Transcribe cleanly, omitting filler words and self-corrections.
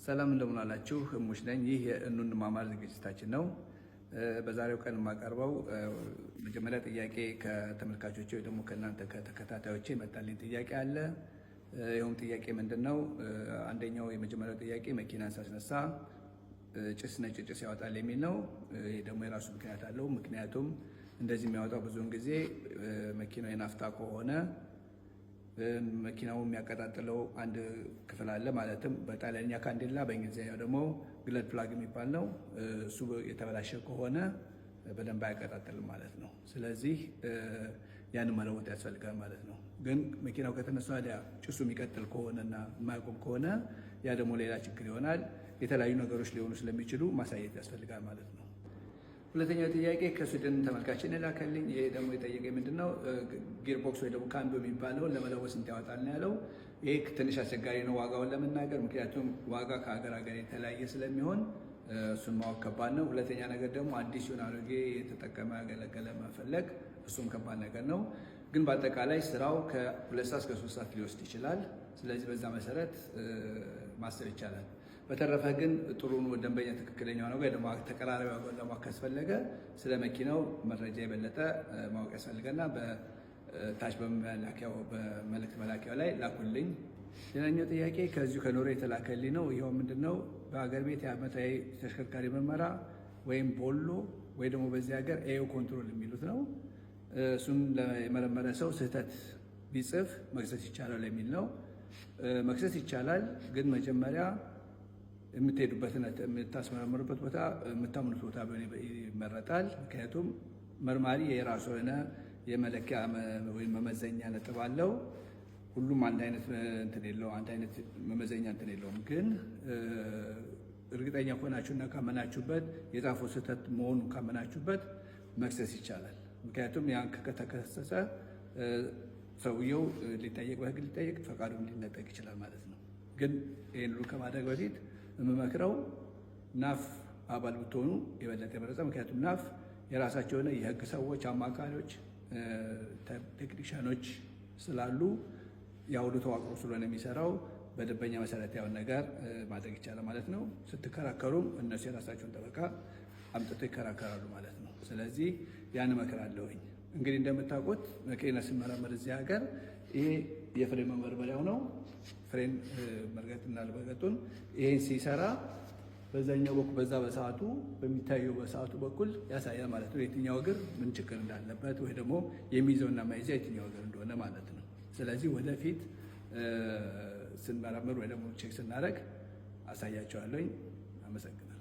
ሰላም እንደምን አላችሁ? እሙሽ ነኝ። ይህ የእኑ እንማማር ዝግጅታችን ነው። በዛሬው ቀን የማቀርበው መጀመሪያ ጥያቄ ከተመልካቾቼ ወይ ደግሞ ከእናንተ ከተከታታዮቼ የመጣልኝ ጥያቄ አለ። ይኸውም ጥያቄ ምንድን ነው? አንደኛው የመጀመሪያው ጥያቄ መኪናን ሳስነሳ ጭስ፣ ነጭ ጭስ ያወጣል የሚል ነው። ይህ ደግሞ የራሱ ምክንያት አለው። ምክንያቱም እንደዚህ የሚያወጣው ብዙውን ጊዜ መኪናው የናፍታ ከሆነ መኪናው የሚያቀጣጥለው አንድ ክፍል አለ። ማለትም በጣሊያንኛ candela፣ በእንግሊዝኛው ደግሞ glow plug የሚባል ነው። እሱ የተበላሸ ከሆነ በደንብ አያቀጣጥልም ማለት ነው። ስለዚህ ያንን መለወጥ ያስፈልጋል ማለት ነው። ግን መኪናው ከተነሳ ወዲያ ጭሱ የሚቀጥል ከሆነና የማያቆም ከሆነ ያ ደግሞ ሌላ ችግር ይሆናል። የተለያዩ ነገሮች ሊሆኑ ስለሚችሉ ማሳየት ያስፈልጋል ማለት ነው። ሁለተኛው ጥያቄ ከስዊድን ተመልካችን የላከልኝ። ይሄ ደግሞ የጠየቀኝ ምንድን ነው፣ gearbox ወይ ደግሞ ካምቢዮ የሚባለውን ለመለወጥ ስንት ያወጣል ነው ያለው። ይሄ ትንሽ አስቸጋሪ ነው ዋጋውን ለመናገር፣ ምክንያቱም ዋጋ ከሀገር ሀገር የተለያየ ስለሚሆን እሱን ማወቅ ከባድ ነው። ሁለተኛ ነገር ደግሞ አዲስ ይሁን አሮጌ፣ የተጠቀመ ያገለገለ መፈለግ እሱም ከባድ ነገር ነው። ግን በአጠቃላይ ስራው ከ2 ሰዓት እስከ 3 ሰዓት ሊወስድ ይችላል። ስለዚህ በዛ መሰረት ማሰብ ይቻላል። በተረፈ ግን ጥሩን ደንበኛ ትክክለኛው ነው ወይ ደግሞ ተቀራራቢ ዋጋውን ለማወቅ ካስፈለገ ስለ መኪናው መረጃ የበለጠ ማወቅ ያስፈልገና በታች በመላኪያው በመልእክት መላኪያው ላይ ላኩልኝ። ሌላኛው ጥያቄ ከዚሁ ከኖርዌይ የተላከልኝ ነው። ይኸው ምንድን ነው፣ በሀገር ቤት የዓመታዊ ተሽከርካሪ ምርመራ ወይም ቦሎ ወይ ደግሞ በዚህ ሀገር EU kontroll የሚሉት ነው። እሱን የመረመረ ሰው ስህተት ቢጽፍ መክሰስ ይቻላል የሚል ነው። መክሰስ ይቻላል፣ ግን መጀመሪያ የምትሄዱበትን የምታስመረምሩበት ቦታ የምታምኑት ቦታ ቢሆን ይመረጣል። ምክንያቱም መርማሪ የራሱ የሆነ የመለኪያ ወይም መመዘኛ ነጥብ አለው። ሁሉም አንድ አይነት እንትን የለው፣ አንድ አይነት መመዘኛ እንትን የለውም። ግን እርግጠኛ ከሆናችሁና ካመናችሁበት፣ የጻፈው ስህተት መሆኑን ካመናችሁበት መክሰስ ይቻላል። ምክንያቱም ያን ከተከሰሰ ሰውየው ሊጠየቅ፣ በሕግ ሊጠየቅ፣ ፈቃዱም ሊነጠቅ ይችላል ማለት ነው። ግን ይህን ሁሉ ከማድረግ በፊት የምመክረው NAF አባል ብትሆኑ የበለጠ የመረጠ፣ ምክንያቱም NAF የራሳቸው የሆነ የህግ ሰዎች፣ አማካሪዎች፣ ቴክኒሽያኖች ስላሉ ያ ሁሉ ተዋቅሮ ስለሆነ የሚሰራው በደንበኛ መሰረት ያውን ነገር ማድረግ ይቻላል ማለት ነው። ስትከራከሩም እነሱ የራሳቸውን ጠበቃ አምጥተው ይከራከራሉ ማለት ነው። ስለዚህ ያን እመክራለሁኝ። እንግዲህ እንደምታውቁት መኪና ሲመረመር እዚህ ሀገር ይሄ የፍሬን መመርመሪያው ነው። ፍሬን መርገጥና አለመርገጡን ይሄን ሲሰራ በዛኛው በኩል በዛ በሰዓቱ በሚታየው በሰዓቱ በኩል ያሳያል ማለት ነው። የትኛው እግር ምን ችግር እንዳለበት ወይ ደግሞ የሚይዘውና የማይዘው የትኛው እግር እንደሆነ ማለት ነው። ስለዚህ ወደፊት ስንመረምር ወይ ደግሞ check ስናደርግ አሳያችኋለሁኝ። አመሰግናለሁ።